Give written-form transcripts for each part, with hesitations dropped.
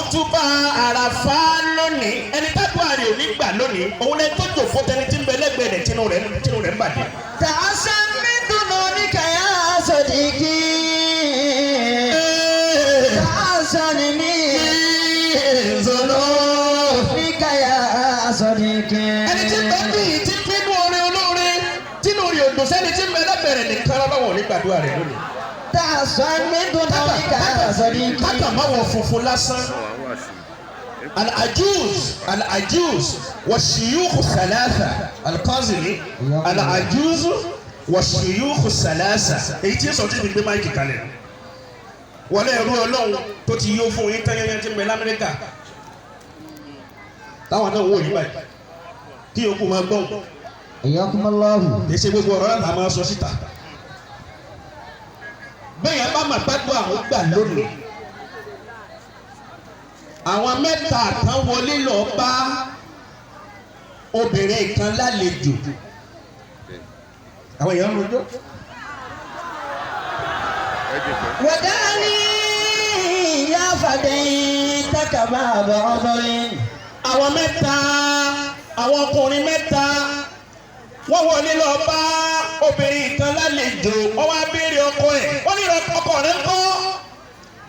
Kútúbà Àràfá lónìí, ẹni tádùá rẹ̀ ò ní gbà lónìí, òun lẹni tó jòkó tẹni tí ń bẹ lẹ́gbẹ̀ẹ́ rẹ̀ tínú rẹ̀ ń bàjẹ́. تحسن من ذنوبك يا صديقي، تحسن من ذنوبك يا صديقي. Ẹni tí ń bẹ bí yìí tí ń bínú orin olóore tínú rẹ̀ ò dùn sẹ́ni tí ń bẹ lẹ́gbẹ̀ẹ́ rẹ̀ nìkan lọ́wọ́ ò ní gbàdúrà rẹ̀ lónìí. تحسن من ذنوبك يا صديقي. Kákà má wọ funfun lásán. العجوز العجوز والشيوخ الثلاثة، القاضي، العجوز والشيوخ الثلاثة. Èyí tí ń sọ tí mi gbé mic kalẹ̀ wọlé, ẹrú Ọlọ́run tó ti yó fún yín tẹ́yẹ́yẹ́ tí ń bẹ l'Amẹ́ríkà, táwọn náà wò yín báyìí kí yòókù máa gbọ́n. حياكم الله. Kì í ṣe gbogbo ọ̀rọ̀ náà máa sọ síta. Bẹ́ẹ̀ yẹn bá máa gbádùn àwọn gbà lónìí, àwọn mẹ́ta kan wọlé lọ bá obìnrin kan lálejò, àwọn èèyàn ń rojọ́. ودعني يا فديتك بعد عذر. Àwọn mẹ́ta, àwọn ọkùnrin mẹ́ta, wọ́n wọlé lọ bá obìnrin kan lálejò. Wọ́n wá béèrè ọkọ ẹ̀. Wọ́n ní ọkọ rẹ̀ ń kọ́?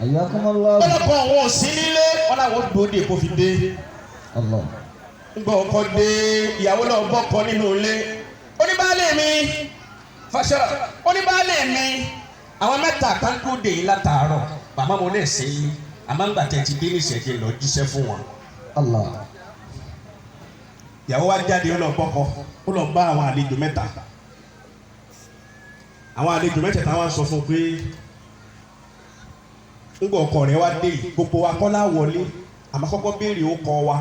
حياكم الله. Ọlọ́kọ àwọn ò sí nílé. Wọ́n láwọn gbòde kó fi dé. الله. Ńgbọ́ ọkọ dé, ìyàwó náà bọ́kọ nínú ilé. Oníbàálẹ̀ mi fàṣẹrà, oníbàálẹ̀ mi, àwọn mẹ́ta kan tó dé yìí látàárọ̀. Bàbá mo lè ṣe é, àmọ́ ńgbà tẹ̀ ti dé ní ìṣẹ̀jẹ̀ lọ jíṣẹ́ fún wọn. الله. Ìyàwó wa jáde, ó lọ bọ́kọ, ó lọ bá àwọn àlejò mẹ́ta. Àwọn àlejò mẹ́tẹ̀ẹ̀ta wá sọ fún un pé ńgbà ọkọ rẹ̀ wá dé yìí, gbogbo wa kọ́ lá wọlé, àmọ́ kọ́kọ́ béèrè ó kọ́ wa,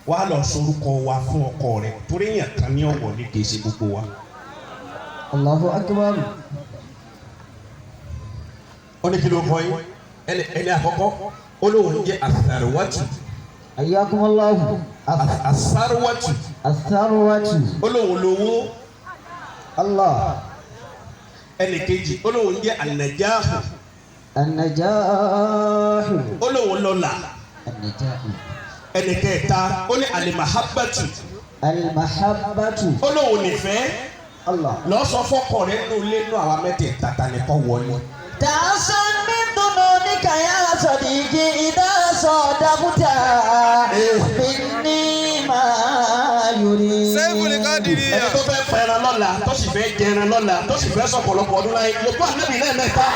wá lọ sorúkọ wa fún ọkọ rẹ̀, torí èèyàn kan ní ọ̀wọ̀ ní, kì í ṣe gbogbo wa. الله أكبر. Ó ní kí ló kọ yín? Ẹni àkọ́kọ́, ó lóun jẹ́ àsàrùwátù. حياكم الله. Àsàrùwátù. الثروة. Ó lóun lówó. الله. Ẹnì kejì, ó lóun jẹ́ ànàjáhù. النجاح. Ó lóun lọ́lá. النجاح. Ẹnì kẹta, ó ní alimahabatu. المحبة. Ó lóun nífẹ̀ẹ́. الله. Lọ sọ fọ́kọ rẹ̀ nínú ilé nínú àwa mẹ́tẹ̀ẹ̀ta, ta ni kó wọlé. تحسن من ظنونك يا صديقي إذا صادقت مني ما يريد. Sẹ́fù ní Kádìríyà. Ẹni tó fẹ́ fẹ́ràn lọ́la, tó sì fẹ́ jẹran lọ́la, tó sì fẹ́ sọ̀pọ̀lọpọ̀ ọdún láyé, yòókù ànábì lẹ́ẹ̀mẹ́ta.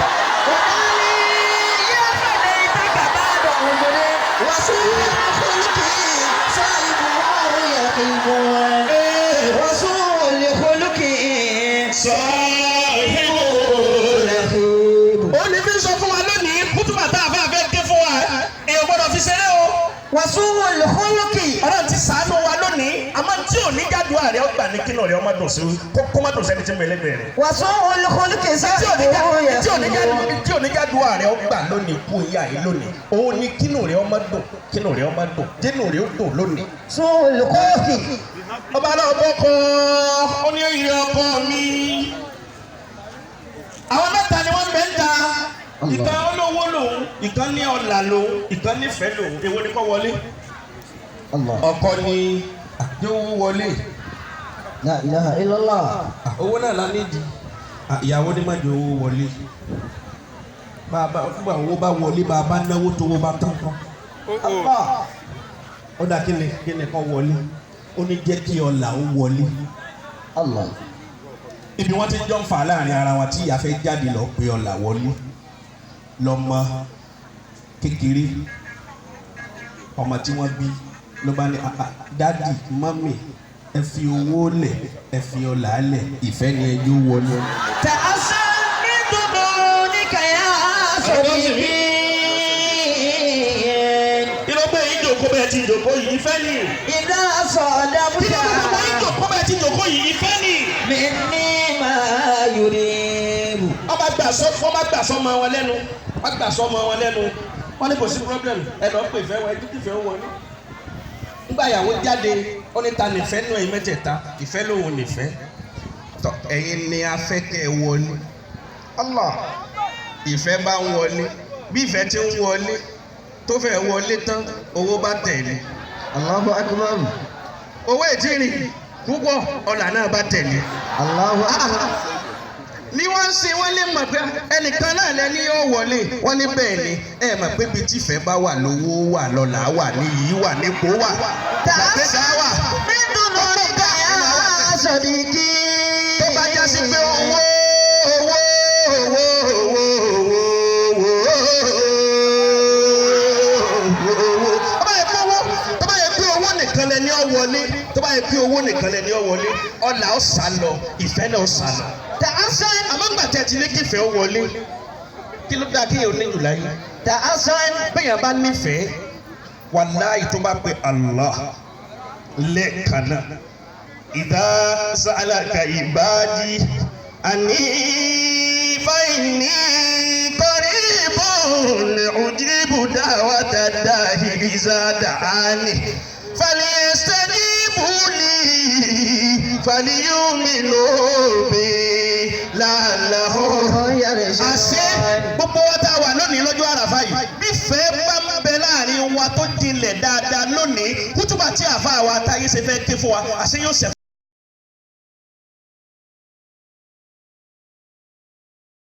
وقالي يا فديتك بعد عمري وسوء خلقي صاحبه يقيم وسوء خلقي Sọ́ọ̀hìnbó. يخيب. Ó ní fi sọ fún wa lónìí, kútùbà tá a fẹ́ fẹ́ ké fún wa, èèyàn gbọ́dọ̀ fi ṣeré o. وسوء الخلق. Ọlọ́run ti ṣàánú wa lónìí, àmọ́ tí ò ní jádùá rẹ̀ ó gbà ní kí lọ́ọ̀rẹ́ ọmọ dùn sí kó má dùn sẹ́ni tí ń bẹ lẹ́gbẹ̀ẹ́ rẹ̀. وسوء الخلق صاحبه Tí ò ní يخيب. tí ò ní jádùá rẹ̀ ó gbà lónìí kú ìyá yìí lónìí, òun ní kínú rẹ̀ ọmọ dùn, kínú rẹ̀ ọmọ dùn, dínú rẹ̀ ó dùn lónìí. سوء الخلق. Ọba náà bọ́kọ, ó ní ìrì ọkọ mi. Àwọn mẹ́ta ni wọ́n bẹ̀ ń ta. Ìkan olówó lòun, ìkan ní ọlà lòun, ìkan nífẹ̀ẹ́ lòun. Èwo ni kó wọlé? الله. Ọkọ ni àdéhùn wọlé. لا إله إلا الله. Owó náà la nídìí. Ìyàwó ní má jẹ́ owó wọlé. Bàbá fúnbà, owó bá wọlé, bàbá náwó tó owó bá tán kọ́. الله. Ó dà, kí ni kó wọlé? Ó ní jẹ́ kí ọlà ó wọlé. الله. Ibi wọn ti jọ ń fà láàrin ara wọn tí ìyá fẹ́ jáde lọ pé ọlà wọlé, lọmọ kékeré, ọmọ tí wọ́n bí, ló bá ní, "Ah, ah, daddy, mummy, ẹ fi owó lẹ̀, ẹ fi ọlà lẹ̀, ìfẹ́ ni ẹjọ́ wọlé." تأسى من ذنونك يا صديقي. Ìlọgbẹ́ yìí jòkó bẹ́ẹ̀ ti jòkó yìí, ìfẹ́ ni. إذا صادفت Ìlọgbẹ́ yìí jòkó bẹ́ẹ̀ ti jòkó yìí, ìfẹ́ ni. مني ما يريب. Wọ́n bá gbà sọ́mọ wọn lẹ́nu, wọ́n gbà sọ́mọ wọn lẹ́nu. Wọ́n ní kò sí problem, ẹ lọ pè fẹ́ wọn, ẹ dúkìá fẹ́ wọlé. Nígbà ìyàwó jáde, ó ní ta nìfẹ́ nù ẹ̀yin mẹ́tẹ̀ẹ̀ta? Ìfẹ́ lòun nìfẹ́. Tọ ẹ̀yin ni a fẹ́ kẹ́ ẹ wọlé. الله. Ìfẹ́ bá ń wọlé, bí ìfẹ́ ti ń wọlé, Tó fẹ́ wọlé tán, owó bá tẹ̀lé. Allahu akbar. Owó ètí rìn púpọ̀, ọ̀là náà bá tẹ̀lé. Allahu akbar. Ní wọ́n ń sin wọ́n lè mọ̀ pé ẹnìkan náà lẹ́ni yóò wọlé. Wọ́n ní bẹ́ẹ̀ ni, ẹ mọ̀ pé ibi tífẹ̀ẹ́ bá wà lówó wà, lọ́lá wà, níyì wà, nípò wà, làgbéga wà. من دونك يا صديقي. Tó bá já sí pé owó, owó, owó, owó, owó, owó, owó, tó bá yẹ pé owó, tó bá yẹ pé owó nìkan lẹni ó wọlé, tó bá yẹ pé owó nìkan lẹni ó wọlé, ọlà ó sá lọ, ìfẹ́ náà ó sá lọ. تحسن. Àmọ́ ńgbà tẹ́ ti ní kífẹ́ ó wọlé, kí ló dáa kéèyàn ní jù láyé? تحسن. Bẹ́ẹ̀yàn bá nífẹ̀ẹ́, wàláhì, tó bá pe Allah lẹ́ẹ̀kan náà. إذا سألك عبادي عني فإني قريب أجيب دعوة الداع إذا دعاني فليستجيبوا لي فليؤمنوا بي لعلهم. يرشدون. Àṣé gbogbo wa tá a wà lónìí lọ́jọ́ àràfà yìí, bífẹ́ bá ń bẹ láàrin wa tó jinlẹ̀ dáadáa lónìí, kútùbà tí àfa wa táyé ṣe fẹ́ ké fún wa, àṣé yóò ṣe.